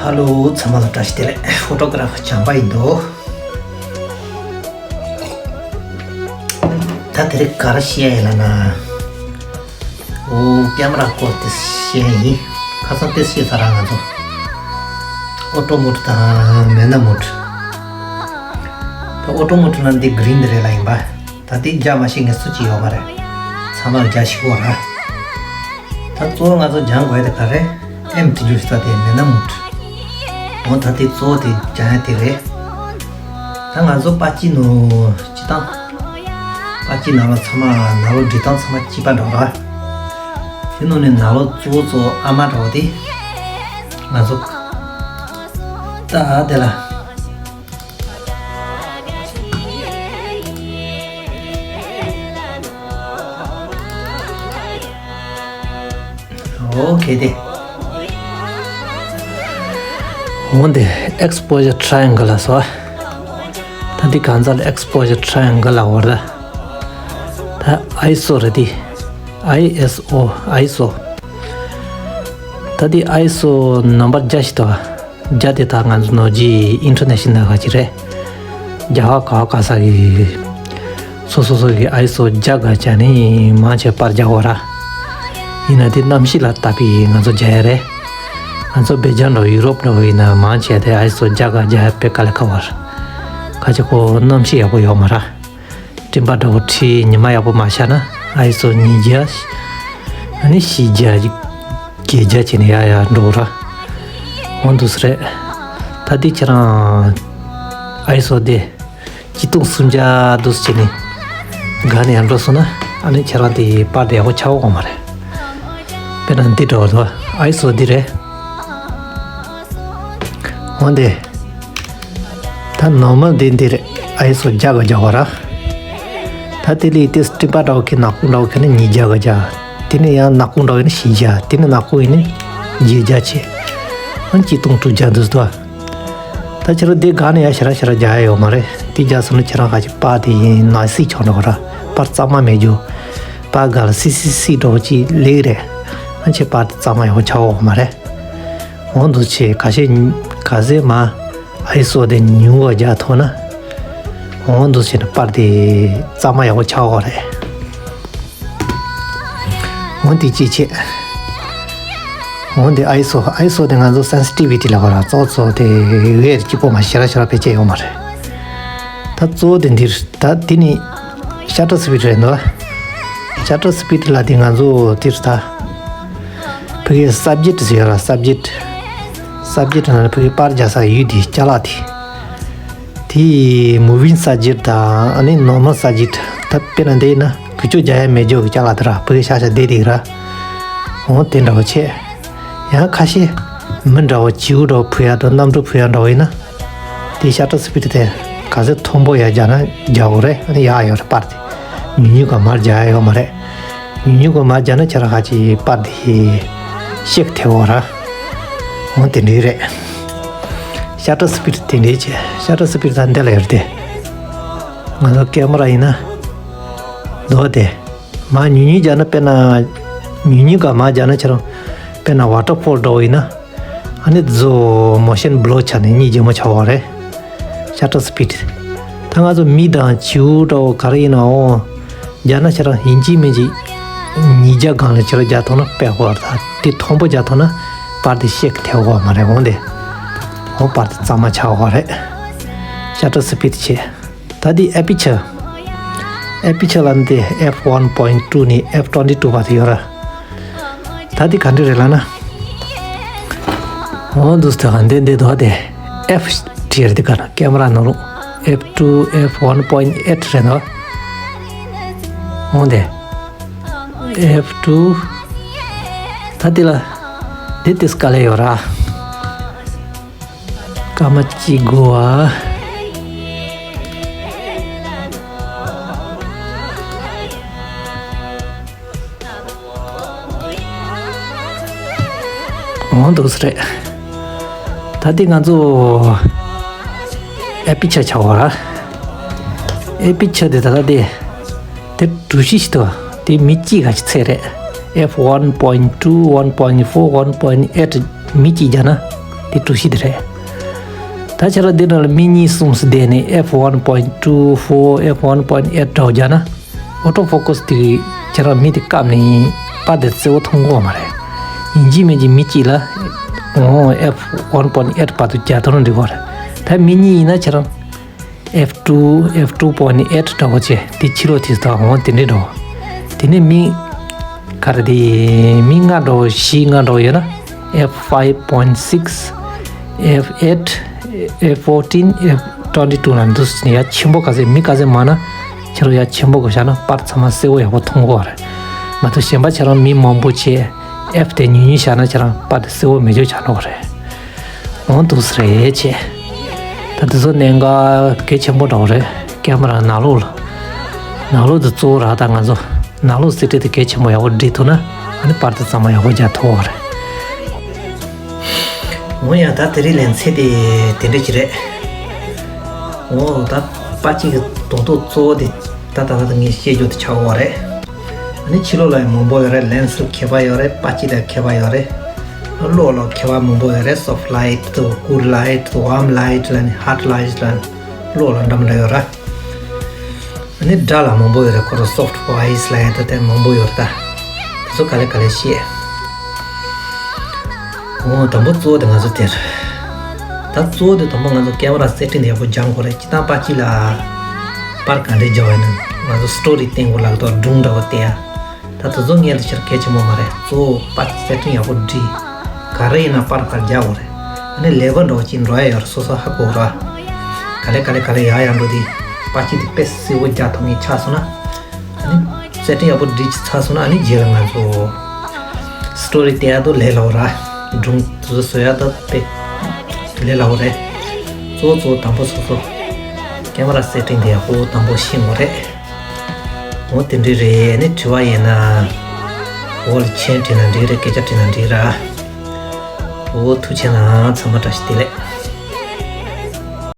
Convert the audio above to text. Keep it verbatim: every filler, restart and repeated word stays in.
ཧ་ལོ། ཚང་མ་ལ་བཀྲ་ཤིས་བདེ་ལེགས། ཕོ་ཊོ་གྷ་ར་ཕར་བྱམས་པ་ཡིན་འདུག་ད་དེ་རིང་ག་རེ་བཤད་ཡིན་ལབ་ན། འོ། ཀེམ་ར་སྐོར་དེ་བཤད་ཡིན། ཁ་སང་དེ་བཤད་ཚར་ར་ང་ཚོ། ཨོ་ཊོ་མོཌ་དང་མེ་ནུ་མོཌ། ད་ཨོ་ཊོ་མོཌ་ལ་འདི་གྷི་རིན་དེ་རེད་ལ་ཡིན་པ། ད་འདི་རྒྱག་མ་ཤེས་མཁན་སུ་གཅིག་ཡོད་མ་རེད། ཚང་མར་རྒྱག་ཤེས་དགོས་ར། ད་གཙོ་བོ་ང་ཚོ་སྦྱང་དགོས་དེ་ག་རེ། ཨེམ་བྲིས་རྒྱུ་ཞིག་ད་དེ་མེ་ནུ་མོཌ། འོ་ད་དེ་གཙོ་བོ་དེ་སྦྱང་ཡ་དེ་རེད། ད་ང་ཚོ་པར་ཅིག་ནང་སྤྱི་བཏང་། པར་ཅིག་ནང་ལ་ཚང་མ་ནང་ལོགས་འབྲི་སྟངས་ཚང་མ་གཅིག་པ་འདྲ་ར། དེ་ནང་ནས་ནང་ལོགས་གཙོ་བོ་གཙོ་བོ་ཨ་མ་འདྲ་བོ་དེ། ང་ཚོ། ད་དེ་ལ། ཨོ་ཁེ་དེ། འོན་ཏེ་ཨེགས་པོ་ཞར་ཊ་རའེ་ཨེང་གལ་ལ་སོ། ད་འདི་གང་ཟག་ལ་ཨེགས་པོ་ཞར་ཊ་རའེ་ཨེང་གལ་ལ་བར་ད། ད་ཨའི་ཨེས་ཨོ་རེད་དེ། ཨའི་ཨེས་ཨོ། ཨའི་ཨེས་ཨོ། ད་འདི་ཨའི་ཨེས་ཨོ་ནམ་བར་བརྒྱ་ཞིག་འདུག་བརྒྱ་དེ་ད་ང་ཚོ་ནོར་གྱི་ཨིན་ཊར་ནེ་ཤ་ནལ་ག་ཅིག་རེད། རྒྱ་གར་ག་ག་ས་གི། སོ་སོ་སོ་གི་ཨའི་ཨེས་ཨོ་རྒྱ་ག་ཅག་ནི་མང་ཆེ་པར་རྒྱག་གོ་ར། ཡིན་ན་དེ་གནམ་གཤིས་ལ་བལྟས་པའི་ང་ཚོ་རྒྱག་ཡ་རེད། ང་ཚོ་སྦེལ་ཇམ་འདྲ་བོ་ཡུ་རོབ་འདྲ་བོ་ཡིན་ན་མང་ཆེ་དེ་ཨའི་ཨེས་ཨོ་རྒྱ་ག་རྒྱག་ཡ་དཔེ་དཀའ་ལས་ཁག་པོ་རེད། ག་ཅི་ཁོ་གནམ་གཤིས་ཡག་པོ་ཡོད་མ་ར། སྤྲིན་པ་འདྲ་བོ་འཁྲིགས་ཉི་མ་ཡག་པོ་མ་ཤར་ན་ཨའི་ཨེས་ཨོ་ཉིས་བརྒྱ། ཨ་ནི་བཞི་བརྒྱ། བརྒྱད་བརྒྱ་བྱས་ནས་ཡར་ཡར་འགྲོ་ར། འོ་འདུག་སེ་རེད། ད་འདི་ཁྱེད་རང་ཨའི་ཨེས་ཨོ་དེ་གཅིག་སྟོང་སུམ་བརྒྱ་འདུག་སེ་བྱས་ནས་སྒང་ནས་ཡར་འགྲོ་སོང་ན་ཨ་ནི་ཁྱེད་རང་དེ་པར་དེ་ཡག་པོ་ཆགས་ཡོད་མ་རེད། དཔེར་ན་འདི་འདྲ་བོ་འདུག་ཨའི་ཨེས་ཨོ་འདི་རེད། འོ་དེ། ད་ནོར་མལ་དེ་འདི་རེད། ཨའི་ཨེས་ཨོ་བརྒྱ་ག་བརྒྱ་བ་ར། ད་དེ་ལས་དེ་སྤྲིན་པ་འདྲ་བོ་ཁེ་ནག་པོ་འདྲ་བོ་ཁེ་ནི་ཉིས་བརྒྱ་ག་བརྒྱ། དེ་ནས་ཡང་ནག་པོ་འདྲ་བོ་ཡིན་ན་བཞི་བརྒྱ། དེ་ནས་ནག་པོ་ཡིན་ན་བརྒྱད་བརྒྱ་བྱས། ཨང་གཅིག་སྟོང་དྲུག་བརྒྱ་འདུག་སྟོ། ད་ཁྱེད་རང་དེ་སྒང་ནས་ཡང་ཞེ་དྲག་ཞེ་དྲག་རྒྱག་ཡ་ཡོད་མ་རེད། དེ་རྒྱག་སོང་ན་ཁྱེད་རང་ཁ་ཅིག་པར་དེ་ཡིན་ན་སིག་ཆོག་འགྲོ་ག་ར། པར་གཙང་མ་མེད་རྒྱུ། པར་སྒང་ལ་སིག་སིག་སིག་འདྲ་བོ་ཅིག་སླེབས་རེད། ཨང་ཁྱེད་པར་དེ་གཙང་མ་ཡག་པོ་ཆགས་ཡོད་མ་རེད། འོ་འདུག་སེ་ཁ་ཤས་ག་ཚད་མ་ཨའི་ཨེས་ཨོ་དེ་ཉུང་བ་རྒྱག་ཐུབ་ན། འོ་འདུག་སེ་ནི་པར་དེ་གཙང་མ་ཡག་པོ་ཆགས་ཡོད་རེད། འོ་དེ་གཅིག་བྱས། འོ་དེ་ཨའི་ཨེས་ཨོ། ཨའི་ཨེས་ཨོ་དེ་ང་ཚོ་སེན་སི་ཊི་བི་ཊི་ལབ་པ་ར། གཙོ་བོ་གཙོ་བོ་དེ་ཝེར་གཅིག་པོ་མ་ཞེ་དྲག་ཞེ་དྲག་བེད་སྤྱད་ཡོད་མ་རེད། ད་གཙོ་བོ་དེ་འདིར་ད་དེ་ནི་ཤ་ཊར་སི་པིཌ་རེད་འདུག་ཤ་ཊར་སི་པིཌ་ལ་དེ་ང་ཚོ་དེར་ད་ཕ་གིའི་སབ་ཇེག་ཊི་ཟེར་ཡོད་ར། སབ་ཇེག་ཊི། སབ་ཇེག་ཊི་ལ་ནི་ཕ་གིའི་པར་རྒྱག་ས་ཡོད་དེ་ཅ་ལག་དེ། དེ་མུ་ཝིང་སབ་ཇེག་ཊི་དང་ཨ་ནི་ནོར་མལ་སབ་ཇེག་ཊི། ད་དཔེར་ན་འདི་ཡིན་ན་གུ་ཅོ་རྒྱག་ཡ་མེད་རྒྱུ་གི་ཅ་ལག་དེ་ར། ཕ་གིའི་ཤ་ཤ་བསྡད་དེ་ར། འོ་དེ་འདྲ་བོ་བྱས། ཡང་ཁ་ཤས་མི་འདྲ་བོ་བྱིའུ་འདྲ་བོ་ཕུད་ཡ་དང་གནམ་གྲུ་ཕུད་ཡ་འདྲ་བོ་ཡིན་ན། དེ་ཤ་ཊར་སི་པིཌ་དེ་ག་ཚོད་མཐོན་པོ་ཡར་རྒྱག་ན་རྒྱག་དགོས་རེད། ཨ་ནི་ཡག་ཡོད་རེད། པར་དེ་ཉུང་ཉུང་ག་མར་རྒྱག་ཡ་ཡོད་མ་རེད། ཉུང་ཉུང་ག་མར་རྒྱག་ན་ཁྱེད་རང་ཁ་ཅིག་པར་དེ་ཤེག་ཐེབས་ཡོད་ར། འོ་དེ་འདྲ་རེད། ཤ་ཊར་སི་པིཌ་དེ་འདྲ་བྱས། ཤ་ཊར་སི་པིཌ་ད་འདི་ལ་ཡོད་རེད་དེ། ང་ཚོ་ཀེ་མ་ར་ཡིན་ན་མདོག་དེ་མར་ཉུང་ཉུང་རྒྱག་ན། དཔེར་ན་ཉུང་ཉུང་ག་མར་རྒྱག་ན་ཁྱེད་རང་དཔེར་ན་ཝ་ཊར་ཕོལ་འདྲ་བོ་ཡིན་ན། ཨ་ནི་བཟོ་མོ་ཤན་བྷི་ལོ་ཆགས་ནས་གཉིད་རྗེ་མོ་ཆགས་པ་རེད། ཤ་ཊར་སི་པིཌ། ད་ང་ཚོ་མི་དང་བྱིའུ་འདྲ་བོ་ག་རེ་ཡིན་ནའང་རྒྱག་ན་ཁྱེད་རང་ཡིན་གཅིག་མིན་གཅིག་ཉིས་བརྒྱ་སྒང་ལ་ཁྱེད་རང་རྒྱག་ཐུབ་ན་དཔེ་ཡག་པོ་རེད། ད་དེ་མཐོན་པོ་རྒྱག་ཐུབ་ན་པར་དེ་ཤེག་ཐེབས་ཡོད་མ་རེད། འོ་དེ། འོ་པར་དེ་གཙང་མ་ཆགས་ཡོད་རེད། ཤ་ཊར་སི་པིཌ་བྱས། ད་འདི་ཨེ་པེ་ཅར། ཨེ་པེ་ཅར་ལ་འདི་ཨེཕ་ཝན་པོ་ཡིན་ཊུ་ནས་ཨེཕ་ཊུ་ཝེན་ཊི་ཊུ་བར་དུ་ཡོད་ར། ད་འདི་ག་འདྲ་རེད་ལབ་ན། འོ་འདུག་སེ་ད་འདི་འདི་འདུག་དེ། ཨེཕ་བྲིས་རེད། འདི་ག་ན་ཀེ་མ་ར་ནང་ལོགས། ཨེཕ་ཊུ། ཨེཕ་ཝན་པོ་ཡིན་ཊི་ཨེཊ་རེད་འདུག་འོ་འདི། ཨེཕ་ཊུ། ད་འདི་ལ་འདི་ཏིས་དཀའ་ལས་ཡོད་ར། སྐར་མ་གཅིག་དགོས་པ། འོ་འདུག་སེ་རེད། ད་འདི་ང་ཚོ་ཨེ་པེ་ཅར་ཆགས་པ་ར། ཨེ་པེ་ཅར་དེ་ད་ལྟ་དེ། དེ་གྲུ་བཞི་ཞིག་འདུག་དེ་མི་གཅིག་ག་ཅིག་ཚད་རེད། ཨེཕ་ཝན་པོ་ཡིན་ཊུ། ཝན་པོ་ཡིན་ཕོར། ཝན་པོ་ཡིན་ཨེཊ། མི་གཅིག་རྒྱག་ན་དེ་ དེ་གྲུ་བཞི་དེ་རེད། ད་ཁྱེད་རང་འདི་ནང་ལ་མི་གཉིས་གསུམ་སུ་བསྡད་ནས་F one point two four, F one point eight འདྲ་བོ་རྒྱག་ན། Auto focus དེ་ཁྱེད་རང་མི་དེ་བཀབ་ནས་པར་དེ་གསལ་བོ་མཐོང་གི་ཡོད་མ་རེད། ཡིན་གཅིག་མིན་གཅིག་མི་གཅིག་ལ་འོ་F one point eight བར་དུ་རྒྱག་ཐུབ་ན་འགྲིག་གི་རེད། ད་མི་གཉིས་ཡིན་ན་ཁྱེད་རང་F two, F two point eight འདྲ་བོ་བྱས་དེ་ཕྱི་ལོགས་དེ་ད་འོ་དེ་འདྲས་འགྲོ། དེ་ནས་མི་ག་རེ་དེ་མི་ལྔ་འགྲོ་བཞི་ལྔ་འགྲོ་ཡོད་ན། F five point six, F eight, F fourteen, F twenty two ལ་འདུག་ཡ་ཆེན་པོ་ག་ཚད་མི་ག་ཚད་མང་ན་ཁྱེད་རང་ཡ་ཆེན་པོ་གོ་བཞག་ན་པར་ཚང་མ་གསལ་བོ་ཡག་པོ་མཐོང་གི་རེད། མ་གཏོགས་གཞན་པ་ཁྱེད་རང་མི་མང་པོ་བྱས་F དེ་ཉུང་ཉུང་བཞག་ན་ཁྱེད་རང་པར་དེ་གསལ་བོ་མེད་ཅོག་ཆགས་འགྲོ་གི་རེད། འོང་འདུག་སེ་རེད་བྱས། ད་དེ་ཚོ་གནད་འགག་གལ་ཆེན་པོ་འདྲ་བོ་རེད། ཀེ་མ་ར་ནང་ལོགས་ལ། ནང་ལོགས་དེ་གཙོ་བོ་ར་ད་ང་ཚོ་ནང་ལོགས་སེ་ཊིང་དེ་གལ་ཆེན་པོ་ཡག་པོ་སྒྲིག་ཐུབ་ན་ཨ་ནི་པར་དེ་གཙང་མ་ཡག་པོ་རྒྱག་ཐུབ་པ་རེད། འོ་ཡ་ད་དེ་རིང་ལན་ཚད་དེ་དེ་འདྲ་ཅིག་རེད། འོ་ད་པར་གཅིག་གི་དོན་དག་གཙོ་བོ་དེ་ད་ད་ད་ངས་བཤད་རྒྱུ་དེ་ཆགས་པ་རེད། ཨ་ནི་ཕྱི་ལོགས་ལ་ཡང་མང་པོ་ཡོད་རེད། ལེན་སི་ཁྱད་པར་ཡོད་རེད། པར་གཅིག་དང་ཁྱད་པར་ཡོད་རེད། གློག་ལ་ཁྱད་པར་མང་པོ་ཡོད་རེད། སོཕ་ཊི་ལའིཊ་དང་ཀུལ་ལའིཊ་དང་ཝམ་ལའིཊ་ལ་ནི་ཧཊ་ལའིཊ་ལ་ནི་གློག་ལ་འདྲ་མི་འདྲ་ཡོད་ར། ཨ་ནི་སྒྲ་ལ་མང་པོ་ཡོད་རེད། ཁོ་རང་སོཕ་ཊི་ཝོ་ཡིས་ལ་ཡང་ད་དེ་མང་པོ་ཡོད་རེད་ད། དེ་ཚོ་ག་ལེ་ག་ལེ་བཤད། འོ་དང་པོ་གཙོ་བོ་དེ་ང་ཚོ་དེར། ད་གཙོ་བོ་དེ་དང་པོ་ང་ཚོ་ཀེ་མ་ར་སེ་ཊིང་དེ་ཡག་པོ་སྦྱང་དགོས་རེད། སྤྱིར་བཏང་པར་གཅིག་ལ་པར་ག་འདྲས་སྦྱང་བ་ཡིན་ན་ང་ཚོ་སི་ཊོ་རི་བསྟན་དགོས་ལབ་དང་སྒྲུང་འདྲ་བོ་བསྟན་ཡ། ད་དེ་ཚོ་ངས་ལ་ཕྱིར་གལ་ཆེན་པོ་མ་རེད། གཙོ་བོ་པར་སེ་ཊིང་ཡག་པོ་སྒྲིག་ག་རེ་ཡིན་ན་པར་ག་རྒྱག་དགོས་རེད། ཨ་ནི་ལེ་བལ་འདྲ་བོ་ཅིག་འགྲོ་ཡ་ཡོད་རེད། སོ་སོ་ཧ་གོ་ར། ག་ལེ་ག་ལེ་ག་ལེ་ཡར་ཡར་འགྲོ་དུས་པར་གཅིག་དེ་དཔེ་གསལ་བོ་རྒྱག་ཐུབ་མཁན་ཆགས་སོང་ན། ཨ་ནི་སེ་ཊིང་ཡག་པོ་སྒྲིག་ཚར་སོང་ན་ཨ་ནི་རྗེས་ལ་ང་ཚོ་སི་ཊོ་རི་བསྟན་ཡ་དང་ལས་སླ་བོ་ར། སྒྲུང་དེ་ཚོ་བཟོ་ཡ་དང་དཔེ་ལས་སླ་བོ་རེད། གཙོ་བོ་གཙོ་བོ་དང་པོ་སོ་སོ་ཀེ་མ་ར་སེ་ཊིང་དེ་ཡག་པོ་དང་པོ་ཤེས་དགོས་རེད། འོ་དེ་འདྲ་རེད། ཨ་ནི་དྲི་བ་ཡིན་ན། འོ་ལ་མཆན་བྲིས་ན་འགྲིག་རེད། སྐད་ཆ་དྲིས་ན་འགྲིག་ར། འོ་ཐུགས་རྗེ་གནང་། ཚང་མ་བཀྲ་ཤིས་བདེ་ལེགས།